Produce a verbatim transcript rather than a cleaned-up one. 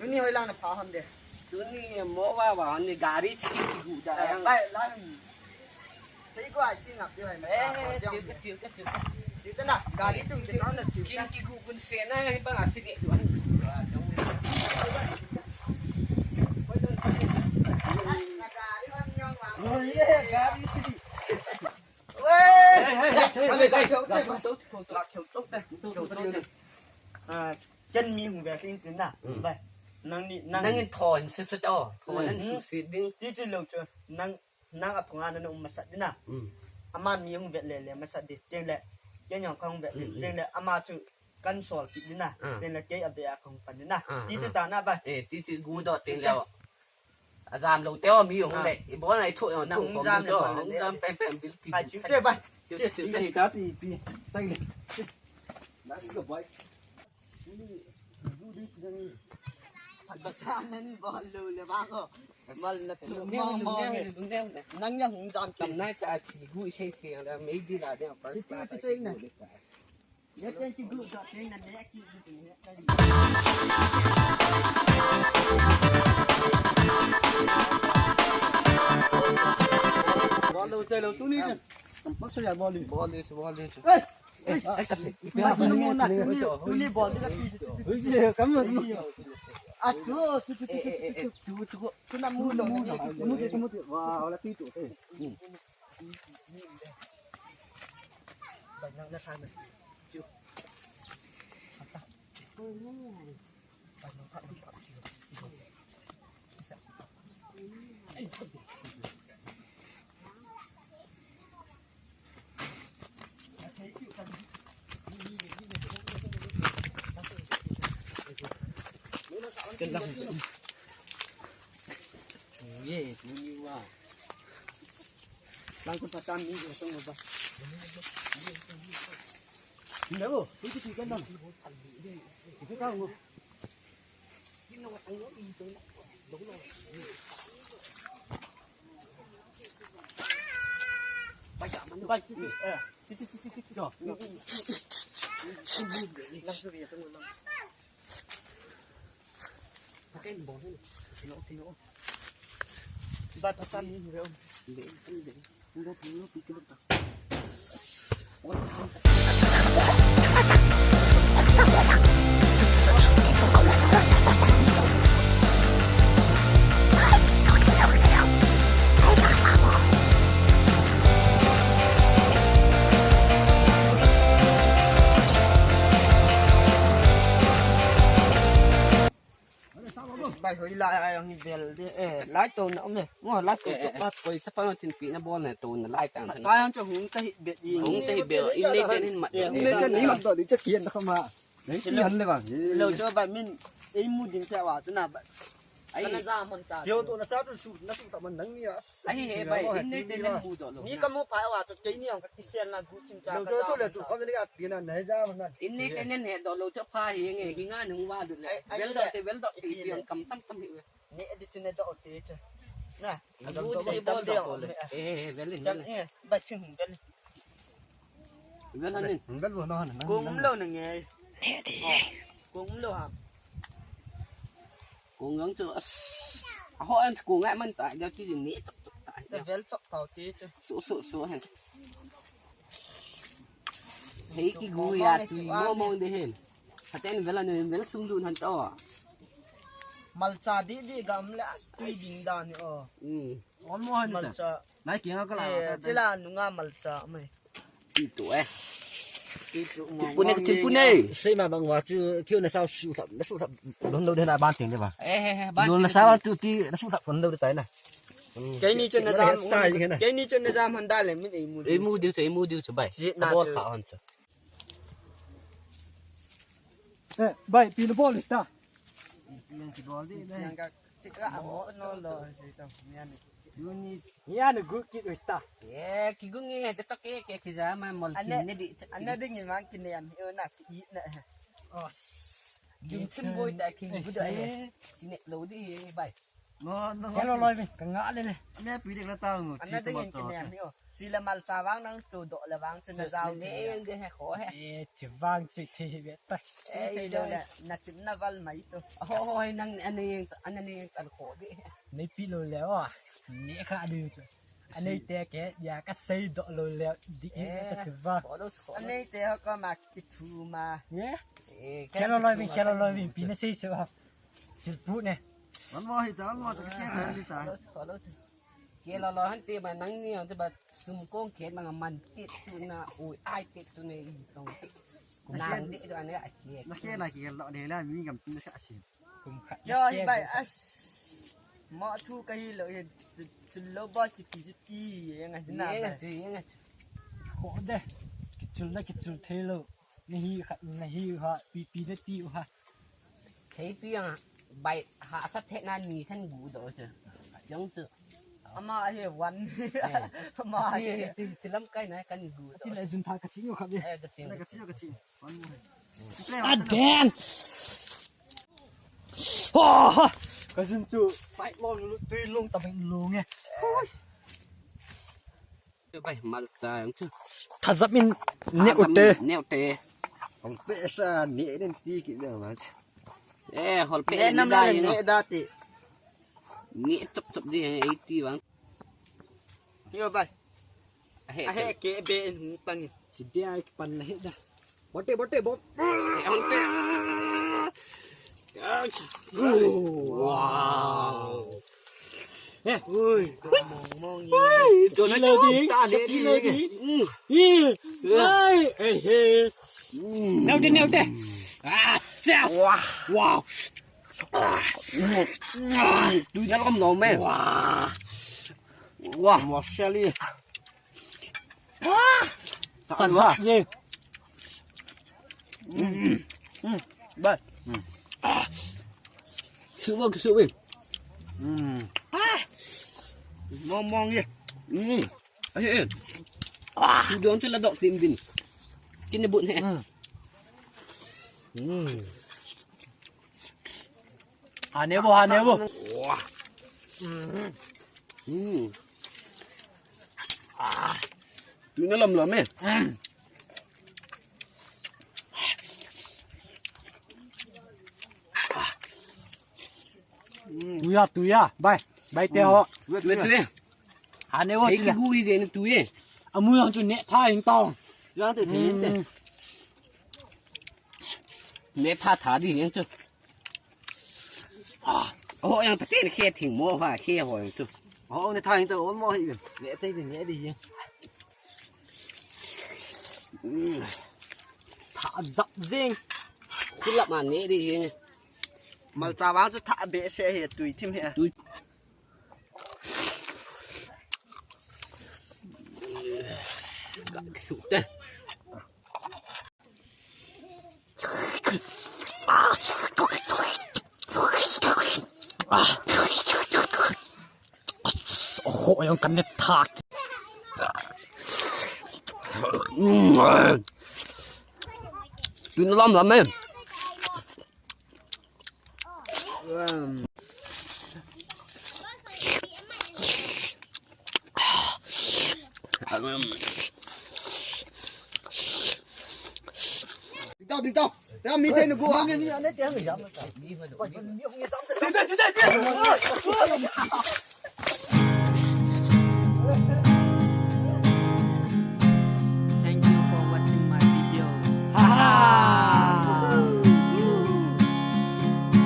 Tuni hoi lang na pha hon de. Tuni mo wa wa hon de gari chi chi gu da. Eh, yang. Bai lang. Thei ko ai chi ngap de bai ma. Eh, pha ko chiu jong. Chiu ka, chiu ka. Chiu ta na, gari chung chi na na chiu. Kin ki gu kun se na, hi pa na si de duan. Oh, yeah, gari chi. Wei! Hey, hey, hey, hey, hey, hey. Gari chung to, to, to. Gari chung to, to. Ah, ken mi hung ve ting tin na. Hmm. Bai. Nang ni, nang. Nang in thon sit sit o. Thon in sit sit ding. Ti chu lo chu. Nang, nang a phung a na um masat ding na. Hmm. Ama mi hung ve le le masat ding. Tin le. Ken jong ka hung ve le. Hmm, hmm. Tin le ama chu kan sol kit ding na. Ah. Tin le kei a be a ka hung pan ding na. Ah, ti chu ah. Ta na bai. Eh, ti chu gu do tin le. Ajam lou teo mi hung le. Ah. Ibon ai thu, na thu hung jam le, hung jam pem pem bil ti. Ai, chiu te bai. Chiu, chiu, chiu te. Ti ta ti ti. Chai le. Let's go, boy. Ba cha nan bol lou le ba ko. Mal na thu mo mo. Nang ya hung jam ki. Tam nai ta chi gu sei sei la, maybe la de first class. Ti, ti, ti, ti, ti. Bol lou, chai lou, tuni chu. Tam pak ya bol lou. Bol lou, bol lou. Hey! Hey! Hey! Tuni bol lou, tuni. Hey, kam lou. Ah, chu, chu, chu. Chu, chu, chu. Chu na mu lou. Mu, mu, mu. Wa, wala tu tu. Ken lang. Ye, ni wa. Lang ko patan ni ko song ba. Ni wo, tu tu ken lang. Ki ka wo. Bai, bai, ti, ti, eh, ti, ti, ti, ti, ti, ti, ti. Lang su ye, tu lang. Pakai bol ni. Tino, tino. Ba patan ni re. Be, be. Ngo tino pi kilo ta. Bai hoi lai ai ang vel de. Eh, lai to na um e. Ngo lai to. Eh, eh, chok eh. Koi sa pa tin pi na bol na to na lai tang. Bai ang cho hung ta hi bet i. Hung ta hi bet. In nei ten hin mat. Eh, in nei ten hin mat do di cha kian na kama. Nei kian le ba. Lo cho ba min. Ei mu ding pia wa chu na ba. Ai. Kana ja man ta. Yo to na sa tu su na su sa man nang ni a. Ai he bai. In nei ten hin mu do lo. Ni ka mu pa wa cho kei ni ang ka kisian na gu chin cha. Lo cho to le tu ka ni a pi na na ja man na. In nei ten hin he do lo cho pa hi nge hi nga nung wa du le. Ai, ai, vel do te vel do ti ti ang kam tam tam hi. Ni edi chu ne do te che. Na. Adu che bol do ko le. Eh, eh, vel in, vel in. Eh, ba ching vel. Vel han in. Vel bo no han. Kong um lo na nge. Ne di. Kong um lo ha. Kong ang chu as. A ho an kong ngai man ta, da ki ni chok chok ta. Te vel chok tau te che. Su, su, su han. Hei ki gu ya tu mo mo de hen. Haten vel an vel sung dun han to. Malcha di di gam le as tui ding da ni o. Hmm. Malcha. Nai ki nga ka la. Eh, chila nunga malcha mai. Ti tu eh. Ti tu mo. Ti pune, ti pune. Sei ma bang wa chu, kiu na sa su thap, na su thap. Don lo de na ban ting de ba. Eh, eh, eh, ban. Don na sa tu ti, na su thap don lo de tai na. Keini chu na jam, keini chu na jam han da le min ei mu. Ei mu diu chu, ei mu diu chu bai. Bol kha hon chu. Eh, bai, pi na bol ta. Pi na bol di, bai. Yang ka, chika amo no lo, si ta, mian. Nuni, ya na gu kit oi ta. Ye, kigu nge, te to ke, ke, kija ma mol Ane, kin ne di. Ane ding ni mang kin ne am, yo na ki it na. Oh. Jing chin boi ta kin gu da he. Ki ne lo di he bai. No, no. Kelo loi ve, ka nga le le. Ane pi dek la ta ngo. Ane ding kin ne am, yo. Sila malcha vang nang tu do le vang chen na jao. Ne, ne, ne, he kho he. E, chi vang chi thi ve ta. E, te lo le, na chin na val mai tu. Hoi, nang ane, ane, ane, kan kho di. Nei pi lou le wa. Nei kha di chu. Anei te ke ya ka sei doh lou le di i ka chu va. Anei te ho ko ma ki thu ma. Ye? Kelo loi vin, kelo loi vin, pi na sei se wa. Chil pu ne. Wan mo hi ta, wan mo ta ke ta li ta. Kelo loi han te ma nang ni te ba sum kong ke ma man ti tu na ui ai te tu ne i tong. Nang di tu ane a ke. Na ke na ke lo de la mi gam tin sa sin. Kum khat. Yo, hi bai, as. Mo thu ka hi lo, hi, chu, chu lo ba ki ti chu ti, yang a hi na ba. Yang a chu, yang a chu. Kho de. Kichul na kichul thei lo. Na hi khat, na hi ha, pi pi na ti u ha. Thei pi yang bai ha sa the na ni kan gu do chu. Yang chu. Ama hi wan. Ama hi. Ti, ti, ti lam kai na kan gu do. Ti la jun tha ka ching u kha be. Eh, ka ching. Ka ching, ka ching. Aden. Oh, ka jun chu pai long lu tui long ta beng long e. Bai mal cha yang chu. Thajap in ne u te. Ne u te. Hol pe sa ne den ti ki da ma. Eh, hol pe ne nam la ne da ti. Ni chop chop di e ti bang. Yo bai. Ahe, ahe ke be in hung pang. Si be ai pan na he da. Bote, bote, bot. Wow. Eh, ui. Mong, mong, ui. Dona lo ding. Ta le ti lo ding. Mm. Ui. Ai, eh, he. Mm. Nau de, nau de. Ah, yes. Wow. Wow. Ah. Tui na lom lom e. Wow. Wow. Mo seli. Wow. San sa ye. Mm. Mm. Ba. Mm. Ah. Su ba su ba. Mm. Ah. Mong mong ye. Mm. Ai, eh. Ah. Su dong chu la dok tim din. Kin ne but he. Mm. Mm. Ha ne bo, ha ne bo. Wow. Mm. Mm. Ah. Tui na lam lam e. Mm. Tui a, tui a. Bai, bai te ho. Wet, wet. Ha ne bo. Ei, tui a. Ki gu i de ne tui e. Amu yang chu ne tha in tong. Yang te te te. Mm. Ne tha tha di yang chu. Ah, oh, yang pate ne khe thing mo ha, khe ho yang chu. Oh, ne tha in ta on mo hi. Ne te di ne di. Mm. Tha jap jing. Kulap ma ne di. Malcha vang chu tha be se he tui thim he. Tui. Ka kisuk te. Oho, yang kan ne thak. Tui na lam lam e. Ding tao, ding tao. Ra mi thei na gu a.